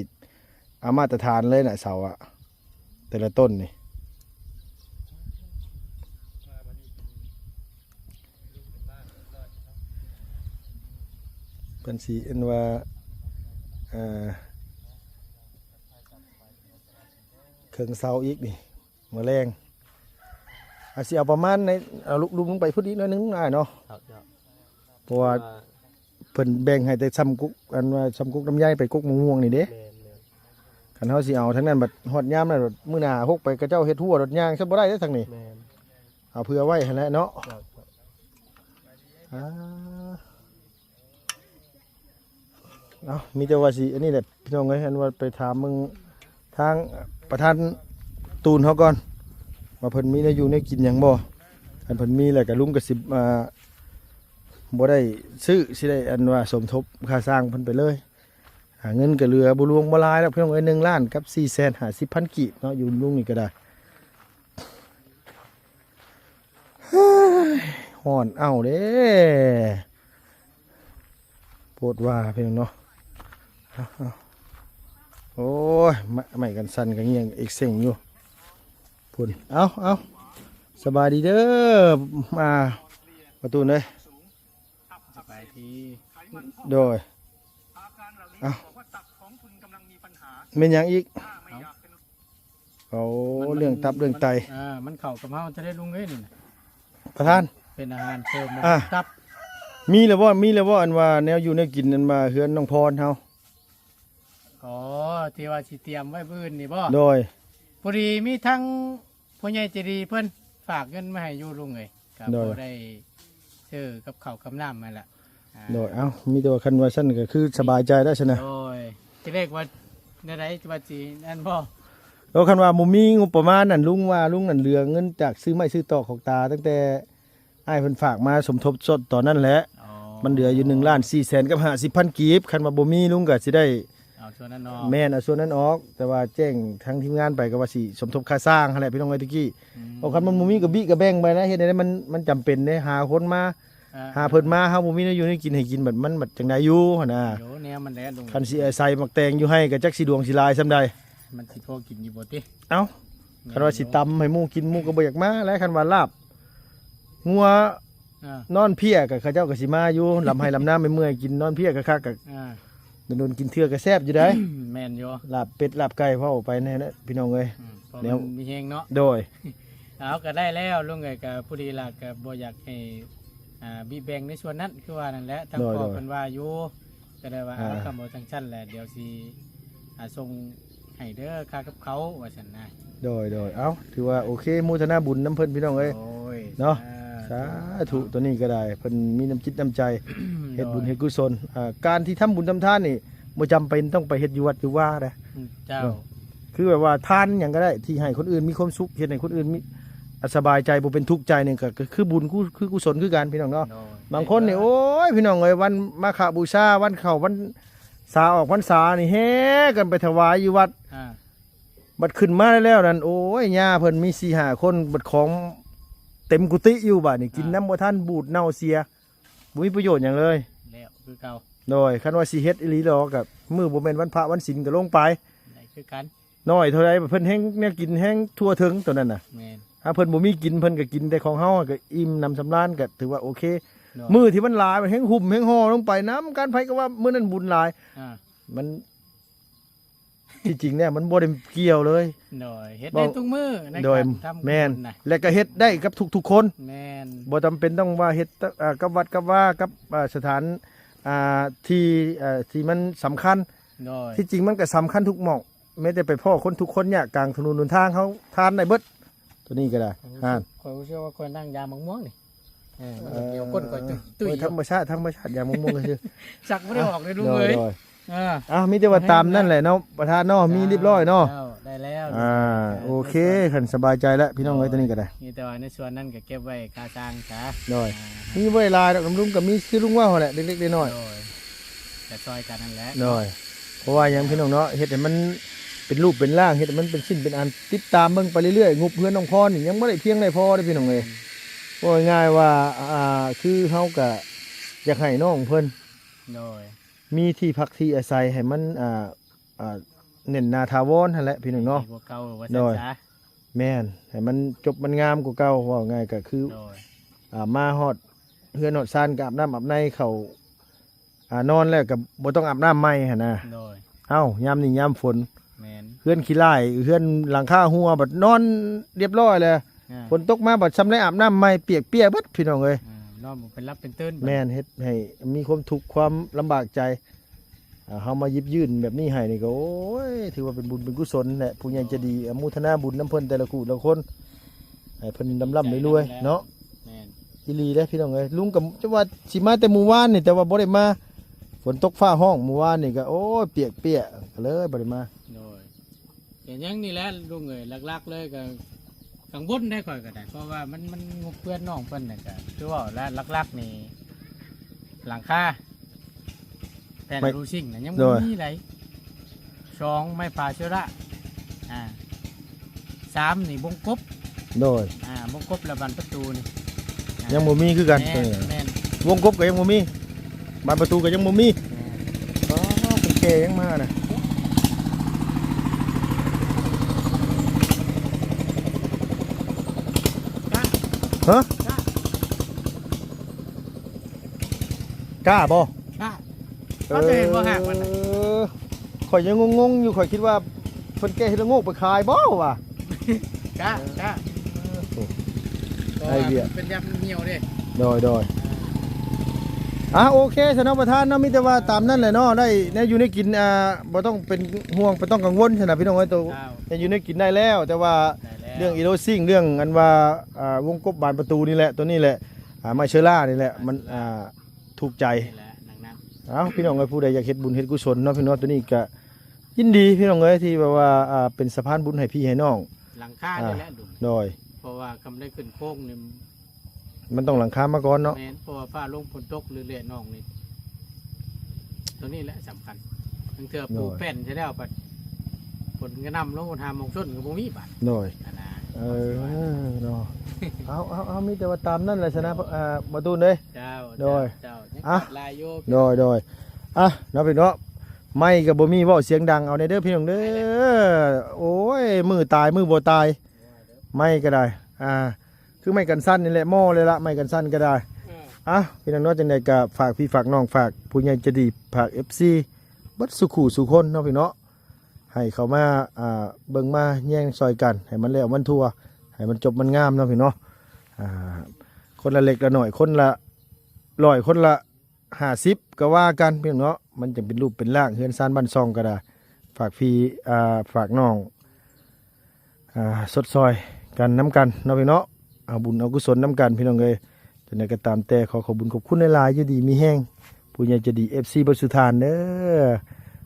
ອາ ມາດຕະຖານເລີຍນະ ເສົາອະ ແຕ່ລະຕົ້ນນີ້ ເພິ່ນຊິອັນວ່າ ເອີ ເຄິ່ງເສົາອີກນີ້ ມື້ແລງ ອາ ຊິເອົາປະມານໃນ ເອົາລຸມລົງໄປພຸ້ນອີກໜ້ອຍໜຶ່ງອ້າຍເນາະ ເພາະວ່າ ວ່າ ເພິ່ນແບ່ງໃຫ້ແຕ່ຊ່ຳກົກ ອັນວ່າຊ່ຳກົກນ້ຳໃຍໄປກົກໝາກມ່ວງນີ້ເດ້ ແມ່ນໆ ຄັນເຮົາຊິເອົາທາງນັ້ນບັດຮອດຍາມນັ້ນ ມື້ໜ້າຫົກໄປ ເຂົາເຈົ້າເຮັດຮົ້ວໂດດຍ່າງຊະບໍ່ໄດ້ເດ້ທາງນີ້ ແມ່ນ ເອົາເພື່ອໄວ້ຫັ້ນແຫຼະເນາະ ເຈົ້າ ອ່າ ເອົາ ມີແຕ່ວ່າຊິ ອັນນີ້ແຫຼະພີ່ນ້ອງເອີຍ ອັນວ່າໄປຖາມເບິ່ງທາງປະທານຕູນເຮົາກ່ອນ ວ່າເພິ່ນມີແນວຢູ່ແນວກິນຫຍັງບໍ່ ຄັນເພິ່ນມີແລ້ວກໍລຸງກໍຊິ ອ່າ ບໍ່ໄດ້ຊື້ ຊິໄດ້ອັນວ່າສົມທົບຄ່າສ້າງເພິ່ນໄປເລີຍ ຫາເງິນກໍເຫຼືອບໍ່ຫຼວງບໍ່ຫຼາຍດອກພີ່ນ້ອງເອີຍ ໜຶ່ງລ້ານກັບສີ່ແສນຫ້າສິບພັນກີບເນາະ ຢູ່ລຸງນີ້ກໍໄດ້ ເຮີ້ຍ ຮ້ອນເອົ້າເດ້ ໂພດວ່າພີ່ນ້ອງເນາະ ເອົາໆ ໂອ້ຍ ໄມ້ ໄມ້ກັນສັ່ນກໍງຽງເອກເສັງຢູ່ ພຸ້ນ ເອົາ ເອົາ ສະບາຍດີເດີ ອ່າ ປະຕູນເອີຍ ສະບາຍດີ ໂດຍ ເອົ້າ ແມ່ນຫຍັງອີກ? ໂອ້ ມັນ ເລື່ອງຕັບເລື່ອງໄຕ ອ່າ ມັນເຂົ້າກັບເຮົາຈະໄດ້ລຸງເອີຍນີ້ນະ ປະທານ ເປັນອາຫານເສີມ ອ່າ ຕັບ ມີແລ້ວບໍ່ ມີແລ້ວບໍ່ ອັນວ່າແນວຢູ່ແນວກິນ ອັນວ່າເຮືອນນ້ອງພອນເຮົາ? ອໍ ທີ່ວ່າຊິຕຽມໄວ້ມື້ອື່ນນີ້ບໍ່? ໂດຍ ພໍດີມີທັງ ຜູ້ໃຫຍ່ໃຈດີເພິ່ນຝາກເງິນມາໃຫ້ຢູ່ລຸງເອີຍ ກໍ ໂດຍ ພໍໄດ້ຊື້ກັບເຂົ້າກັບນ້ຳຫັ້ນລະ ອ່າ ໂດຍ ເອົ້າ ມີແຕ່ວ່າຄັນວ່າຊັ້ນກໍຄືສະບາຍໃຈແລ້ວຊັ້ນນະ ໂດຍ ທີແລກວ່າແນວໃດ ວ່າຊິນັ້ນບໍ່ ໂດຍ ຄັນວ່າບໍ່ມີງົບປະມານນັ້ນ ລຸງວ່າລຸງນັ້ນເຫຼືອເງິນຈາກຊື້ໄມ້ຊື້ຕອກຂອງຕາ ຕັ້ງແຕ່ ອ້າຍເພິ່ນຝາກມາສົມທົບສົດຕອນນັ້ນແຫຼະ ອໍ ມັນເຫຼືອຢູ່ໜຶ່ງລ້ານສີ່ແສນກັບຫ້າສິບພັນກີບ ຄັນວ່າບໍ່ມີລຸງກໍຊິໄດ້ເອົາສ່ວນນັ້ນອອກ ແມ່ນ ເອົາສ່ວນນັ້ນອອກ ແຕ່ວ່າແຈ້ງທາງທີມງານໄປກໍວ່າຊິສົມທົບຄ່າສ້າງຫັ້ນແຫຼະ ພີ່ນ້ອງເອີຍ ຕະກີ້ ອືມ ເພາະຄັນມັນບໍ່ມີກໍບິກໍແບ່ງໄປນະ ເຮັດແນວໃດມັນ ມັນຈຳເປັນເດ້ ຫາຄົນມາ ອ່າ ຫາເພິ່ນມາ ເຮົາບໍ່ມີແນວຢູ່ແນວກິນໃຫ້ກິນ ບັດມັນບັດຈັ່ງໃດຢູ່ຫັ້ນນະ ໂຍ ແນວມັນແຫຼະ ຄັນຊິອາໄສໝາກແຕງຢູ່ໄຮ່ກໍຈັກຊິດວງຊິຫຼາຍສ່ຳໃດ ມັນຊິພໍກິນຢູ່ບໍ່ຕິ ເອົ້າ ຄັນວ່າຊິຕຳໃຫ້ໝູ່ກິນ ໝູ່ກໍບໍ່ຢາກມາແຫຼະ ຄັນວ່າລາບງົວ ອ່າ ນອນເພຍກໍເຂົາເຈົ້າກໍຊິມາຢູ່ ລຳໄຮ່ລຳນາເມື່ອຍໆ ກິນນອນເພຍຄັກໆ ກໍ ອ່າ ດົນໆກິນເທື່ອກໍແຊບຢູ່ໃດ໋ ແມ່ນຢູ່ ລາບເປັດລາບໄກ່ ເວົ້າໄປແນ່ແຫຼະ ພີ່ນ້ອງເອີຍ ອືມ ເພາະມັນມີແຮງເນາະ ໂດຍ ເອົາ ກໍໄດ້ແລ້ວລຸງເອີຍ ກໍພໍດີລະ ກໍບໍ່ຢາກໃຫ້ ອ່າ ບິແບ່ງໃນສ່ວນນັ້ນ ຄືວ່ານັ້ນແຫຼະ ທາງພໍ່ເພິ່ນວ່າຢູ່ ກໍໄດ້ວ່າ ອ່າ ເອົາ ຄັນບໍ່ຈັ່ງຊັ້ນແຫຼະ ດຽວຊິ ອ່າ ສົ່ງໃຫ້ເດີ ຄ່າກັບເຂົາ ວ່າຊັ້ນນະ ໂດຍໆ ເອົ້າ ຖືວ່າໂອເຄ ໂມທະນາບຸນນຳເພິ່ນ ພີ່ນ້ອງເອີຍ ໂດຍ ເນາະ ສາທຸ ສາທຸ ໂຕນີ້ກໍໄດ້ ເພິ່ນມີນ້ຳຈິດນ້ຳໃຈ ເຮັດບຸນເຮັດກຸສົນ ອ່າ ການທີ່ທຳບຸນທຳທານນີ້ ບໍ່ຈຳເປັນຕ້ອງໄປເຮັດຢູ່ວັດຢູ່ວາເດ້ ອືມ ເຈົ້າ ເນາະ ຄືແບບວ່າທານຫຍັງກໍໄດ້ ທີ່ໃຫ້ຄົນອື່ນມີຄວາມສຸກ ເຮັດໃຫ້ຄົນອື່ນມີ ອ່າ ສະບາຍໃຈ ບໍ່ເປັນທຸກໃຈນີ້ ກໍ ກໍຄືບຸນ ຄື ຄືກຸສົນຄືກັນ ພີ່ນ້ອງເນາະ ໂດຍ ບາງຄົນນີ້ ໂອ້ຍ ພີ່ນ້ອງເອີຍ ວັນມາຄະບູຊາ ວັນເຂົ້າ ວັນ ສາອອກພັນສານີ້ແຫ່ກັນໄປຖວາຍຢູ່ວັດ ອ່າ ບັດຂຶ້ນມາແລ້ວນັ້ນ ໂອ້ຍ ຍ່າເພິ່ນມີສີ່ຫ້າຄົນ ບັດຂອງເຕັມກຸຕິຢູ່ ບາດນີ້ ອ່າ ກິນນຳບໍ່ທັນ ບູດເນົ່າເສຍ ບໍ່ມີປະໂຫຍດຫຍັງເລີຍ ແລ້ວຄືເກົ່າ ໂດຍ ຄັນວ່າຊິເຮັດອີ່ຫຼີດອກ ກໍມື້ບໍ່ແມ່ນວັນພະວັນສິນກໍລົງໄປ ໄດ້ຄືກັນ ນ້ອຍເທົ່າໃດ ເພິ່ນແຮ່ງແນວກິນແຮ່ງທົ່ວເຖິງໂຕນັ້ນນະ ແມ່ນ ຖ້າເພິ່ນບໍ່ມີກິນ ເພິ່ນກໍກິນແຕ່ຂອງເຮົາ ກໍອີ່ມໜຳສຳລານ ກໍຖືວ່າໂອເຄ ໂດຍ ມື້ທີ່ມັນຫຼາຍ ມັນແຮ່ງຫຸ້ມແຮ່ງຫໍ່ລົງໄປນຳກັນ ໃຜກໍວ່າມື້ນັ້ນບຸນຫຼາຍ ອ່າ ມັນ ທີ່ຈິງແລ້ວມັນບໍ່ໄດ້ກ່ຽວເລີຍ ໂດຍ ເຮັດໄດ້ທຸກມື້ໃນ ໂດຍ ການທຳ ແມ່ນ ບຸນນະ ແລະກໍເຮັດໄດ້ກັບທຸກໆຄົນ ແມ່ນ ບໍ່ຈຳເປັນຕ້ອງວ່າເຮັດ ເອີ ກັບວັດກັບວາ ກັບ ເອີ ສະຖານ ອ່າ ທີ່ ເອີ ທີ່ມັນສຳຄັນ ໂດຍ ທີ່ຈິງມັນກໍສຳຄັນທຸກໝ່ອງ ແມ້ແຕ່ໄປພໍ້ຄົນທຸກຄົນຍາກກາງຖະໜົນຫົນທາງ ເຮົາທານໄດ້ເບິດ ໂຕນີ້ກໍໄດ້ ໂອ້ ອ່າ ຂ້ອຍຮູ້ສຶກວ່າຂ້ອຍນັ່ງຢາມະມ່ວງນີ້ ເອີ ມັນກໍກ່ຽວກົ້ນຂ້ອຍຕຸ້ຍໆ ໂອ້ຍ ຢູ່ ທຳມະຊາດ ທຳມະຊາດ ຢາມະມ່ວງກໍຄື ສັກບໍ່ໄດ້ອອກເລີຍລຸງເອີຍ ໂດຍໆ ເອີ ອ່າ ມີແຕ່ວ່າຕາມນັ້ນແຫຼະເນາະ ປະທານເນາະ ມີຮຽບຮ້ອຍເນາະ ເຈົ້າ ໄດ້ແລ້ວ ອ່າ ໂອເຄ ຄັນສະບາຍໃຈແລ້ວ ພີ່ນ້ອງເອີຍ ໂດຍ ຕົວນີ້ກໍໄດ້ ມີແຕ່ວ່າໃນສ່ວນນັ້ນກໍເກັບໄວ້ຄ່າຊ່າງຊະ ໂດຍ ອ່າ ມີບໍ່ຫຼາຍດອກ ນຳລຸງກໍມີຄືລຸງເວົ້າຫັ້ນແຫຼະ ເລັກໆນ້ອຍໆ ໂດຍ ກໍຊ່ອຍກັນນັ້ນແຫຼະ ໂດຍ ເນາະ ເພາະວ່າຫຍັງ ພີ່ນ້ອງເນາະ ເຮັດໃຫ້ມັນເປັນຮູບເປັນຮ່າງ ເຮັດໃຫ້ມັນເປັນຊິ້ນເປັນອັນ ຕິດຕາມເບິ່ງໄປເລື້ອຍໆ ງົບເຮືອນນ້ອງພອນນີ້ຍັງບໍ່ໄດ້ພຽງໄດ້ພໍເດ້ ພີ່ນ້ອງເອີຍ ອືມ ເວົ້າງ່າຍໆວ່າ ອ່າ ຄືເຮົາກໍຢາກໃຫ້ນ້ອງເພິ່ນ ໂດຍ ມີທີ່ພັກທີ່ອາໄສໃຫ້ມັນ ອ່າ ອ່າ ແໜ້ນໜາຖາວອນຫັ້ນແຫຼະ ພີ່ນ້ອງເນາະ ດີກວ່າເກົ່າວ່າຊັ້ນຊະ ໂດຍ ແມ່ນ ໃຫ້ມັນຈົບມັນງາມກວ່າເກົ່າ ເວົ້າງ່າຍກໍຄື ໂດຍ ອ່າ ມາຮອດເຮືອນຮອດຊານກໍອາບນ້ຳອາບໃນເຂົ້າ ອ່າ ນອນແລ້ວກໍບໍ່ຕ້ອງອາບນ້ຳໃໝ່ຫັ້ນນະ ໂດຍ ເອົ້າ ຍາມນີ້ຍາມຝົນ ແມ່ນ ເຮືອນຂີ້ລ້າຍ ເຮືອນຫຼັງຄາຮົ່ວ ບັດນອນຮຽບຮ້ອຍແລ້ວ ອ່າ ຝົນຕົກມາບັດຊ່ຳໄດ້ອາບນ້ຳໃໝ່ ປຽກເປຍເບິດ ພີ່ນ້ອງເອີຍ ອ່າ ນອນບໍ່ເປັນຫຼັບເປັນຕື່ນ ແມ່ນ ເຮັດໃຫ້ມີຄວາມທຸກຄວາມລຳບາກໃຈ ອ່າ ເຮົາມາຢິບຍື່ນແບບນີ້ໃຫ້ນີ້ກໍ ໂອ້ຍ ຖືວ່າເປັນບຸນເປັນກຸສົນແຫຼະ ຜູ້ໃຫຍ່ໃຈດີ ອະນຸໂມທະນາບຸນນຳເພິ່ນແຕ່ລະຄູ່ລະຄົນ ໃຫ້ເພິ່ນລ່ຳໆລວຍໆເນາະ ແມ່ນ ອີ່ຫຼີເດ້ພີ່ນ້ອງເອີຍ ລຸງກໍຈະວ່າຊິມາແຕ່ມື້ວານນີ້ ແຕ່ວ່າບໍ່ໄດ້ມາ ຝົນຕົກຟ້າຮ້ອງມື້ວານນີ້ກໍ ໂອ້ຍ ປຽກເປຍ ກໍເລີຍບໍ່ໄດ້ມາ ໂດຍ ກໍຍັງນີ້ແຫຼະລຸງເອີຍ ຫຼັກໆເລີຍກໍກັງວົນໄດ໋ຂ້ອຍກໍໄດ້ ເພາະວ່າມັນ ມັນງົບເຮືອນນ້ອງເພິ່ນນະ ກໍຄືເວົ້າແຫຼະ ຫຼັກໆນີ້ຫຼັງຄາ ແຜ່ນ ໄມ້ ຣູຊິງນະ ຍັງ ໂດ ບໍ່ ຍ ມີໃດ ສອງ ໄມ້ຝາເຊລາ ອ່າ ສາມ ນີ້ວົງກົບ ໂດຍ ອ່າ ວົງກົບ ແລະ ບານປະຕູນີ້ ອ່າ ຍັງບໍ່ມີຄືກັນ ແມ່ນ ເອີ ແມ່ນ ວົງກົບກໍຍັງບໍ່ມີ ບານປະຕູກໍຍັງບໍ່ມີ ແມ່ນ ອໍ ຄົນແກ່ຍັງມານະ ຮະ ກ້າບໍ່? ກ້າ ເຂົາຈະເຫັນບໍ່ຫາກມັນນະ ເອີ ຂ້ອຍຍັງງົງໆຢູ່ ຂ້ອຍຄິດວ່າເພິ່ນແກ່ເຫັດລະໂງກໄປຂາຍບໍ່ວະ ກ້າ ກ້າ ເອີ ໄອເດຍ ເພາະວ່າເປັນຢາມມັນຫ່ຽວເດ້ ໂດຍ ໂດຍ ອ່າ ອ່າ ໂອເຄ ຊະເນາະປະທານເນາະ ມີແຕ່ວ່າຕາມນັ້ນແຫຼະເນາະ ໄດ້ແນວຢູ່ແນວກິນ ອ່າ ບໍ່ຕ້ອງເປັນຫ່ວງ ບໍ່ຕ້ອງກັງວົນຊະນະ ພີ່ນ້ອງເອີຍ ໂຕ ເຈົ້າ ແນວຢູ່ແນວກິນໄດ້ແລ້ວ ແຕ່ວ່າ ໄດ້ແລ້ວ ເລື່ອງອີໂລຊິງ ເລື່ອງອັນວ່າ ອ່າ ວົງກົບບານປະຕູນີ້ແຫຼະ ໂຕນີ້ແຫຼະ ອ່າ ໄມ້ເຊີລານີ້ແຫຼະ ມັນ ອ່າ ຖືກໃຈ ນີ້ແຫຼະໜັກໆ ເອົ້າ ພີ່ນ້ອງເອີຍ ຜູ້ໃດຢາກເຮັດບຸນເຮັດກຸສົນເນາະ ພີ່ນ້ອງ ໂຕນີ້ກະຍິນດີ ພີ່ນ້ອງເອີຍ ທີ່ແບບວ່າ ອ່າ ເປັນສະພານບຸນໃຫ້ພີ່ໃຫ້ນ້ອງ ຫຼັງຄານີ້ແຫຼະ ອ່າ ລຸງ ໂດຍ ເພາະວ່າກຳໄດ້ຂຶ້ນໂຄງນີ້ ມັນຕ້ອງຫຼັງຄາມາກ່ອນເນາະ ແມ່ນ ເພາະວ່າຟ້າລົງຝົນຕົກ ຫຼື ແລະ ນ້ອງນີ້ ໂຕນີ້ແຫຼະສຳຄັນ ບາງເທື່ອ ໂດຍ ປູແປ້ນໃສ່ແລ້ວ ບັດຝົນກະໜ່ຳລົງ ຫາໝ່ອງຊົນກໍບໍ່ມີບາດ ໂດຍ ອັນນະ ເອີ ເນາະ ເອົາ ເອົາ ເອົາ ມີແຕ່ວ່າຕາມນັ້ນແຫຼະຊະນະ ໂດຍ ອ່າ ບໍ່ຕູນເອີຍ ເຈົ້າ ໂດຍ ເຈົ້າ ເຈົ້າ ຍັງ ອ່ະ ຂາດຫຼາຍຢູ່ ໂດຍ ໂດຍ ອ່ະ ເນາະ ພີ່ນ້ອງເນາະ ໄມ້ກໍບໍ່ມີ ເວົ້າສຽງດັງເອົາແດ່ເດີ ພີ່ນ້ອງເດີ ໂອ້ຍ ມື້ຕາຍ ມື້ບໍ່ຕາຍ ໄມ້ກໍໄດ້ ອ່າ ຄືໄມ້ກັນສັ່ນນີ້ແຫຼະ ໝໍ້ເລີຍລະ ໄມ້ກັນສັ່ນກໍໄດ້ ເອີ ອ່ະ ພີ່ນ້ອງເນາະ ຈັ່ງໃດກໍຝາກພີ່ຝາກນ້ອງ ຝາກຜູ້ໃຫຍ່ໃຈດີ ຝາກເອັຟຊີ ເບິດສູ່ຄູ່ສູ່ຄົນເນາະ ພີ່ນ້ອງເນາະ ໃຫ້ເຂົ້າມາ ອ່າ ເບິ່ງມາແຍງຊ່ອຍກັນ ໃຫ້ມັນແລ້ວມັນທົ່ວ ໃຫ້ມັນຈົບມັນງາມເນາະ ພີ່ນ້ອງເນາະ ອ່າ ຄົນລະເລັກລະນ້ອຍ ຄົນລະຮ້ອຍ ຄົນລະ ຫ້າສິບກໍວ່າກັນພີ່ນ້ອງເນາະ ມັນຈັ່ງເປັນຮູບເປັນຮ່າງ ເຮືອນຊານບ້ານຊ່ອງກໍໄດ້ ຝາກພີ່ ອ່າ ຝາກນ້ອງ ອ່າ ຊົດຊ່ອຍກັນນຳກັນເນາະ ພີ່ນ້ອງເນາະ ເອົາບຸນເອົາກຸສົນນຳກັນ ພີ່ນ້ອງເອີຍ ຈັ່ງໃດກໍຕາມແຕ່ ຂໍຂອບບຸນຂອບຄຸນຫຼາຍໆ ຢູ່ດີມີແຮງ ຜູ້ໃຫຍ່ໃຈດີ ເອັຟຊີ ເບິດສູ່ທ່ານເດີ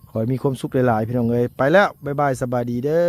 ຂໍໃຫ້ມີຄວາມສຸກຫຼາຍໆ ພີ່ນ້ອງເອີຍ ໄປແລ້ວ ບາຍບາຍ ສະບາຍດີເດີ.